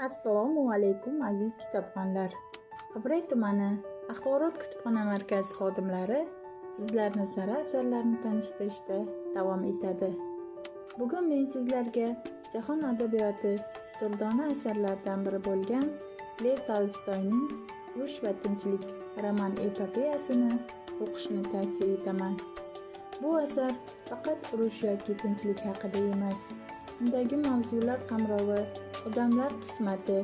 Assalomu alaykum, aziz kitobxonlar. Qibray tumani axborot kutubxona markazi xodimlari sizlarni sara asarlarini tanishtirishda davom etadi. Bugun men sizlarga jahon adabiyoti durdona asarlaridan biri bo'lgan Lev Tolstoyning Urush va tinchlik roman epopeyasini o'qishni tavsiya etaman. Bu asar faqat urush yoki tinchlik haqida emas. Undagi mavzular qamrovi odamlar qismati,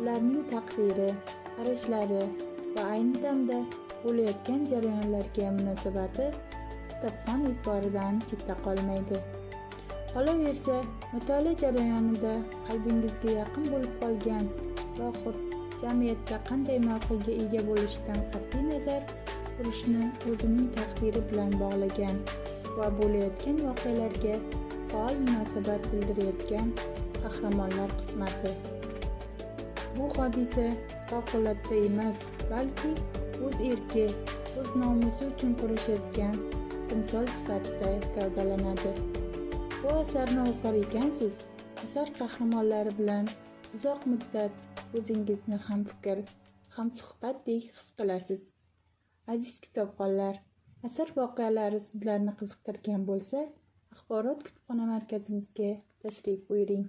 ularning taqdiri, qarashlari va ayni damda bo'layotgan jarayonlarga munosabati kitobxon e'tiboridan chetda qolmaydi. Qolaversa, mutolaa jarayonida qalbingizga yaqin bo'lib qolgan yoxud jamiyatda qanday mavqega ega bo'lishidan qat'iy nazar urushni o'zining taqdiri bilan bog'lagan va bo'layotgan voqealarga faol munosabat bildirayotgan qahramonlar qismati. Bu hodisa favqulodda emas, balki o'z erki, o'z nomusi uchun kurashayotgan timsol sifatida gavdalanadi. Bu asarni o'qir ekansiz, asar qahramonlari bilan uzoq muddat o'zingizni hamfikr, hamsuhbatdek his qilasiz. Aziz kitobxonlar, asar voqealari sizlarni qiziqtirgan bo'lsa, axborot kutubxona markazimizga tashrif buyuring.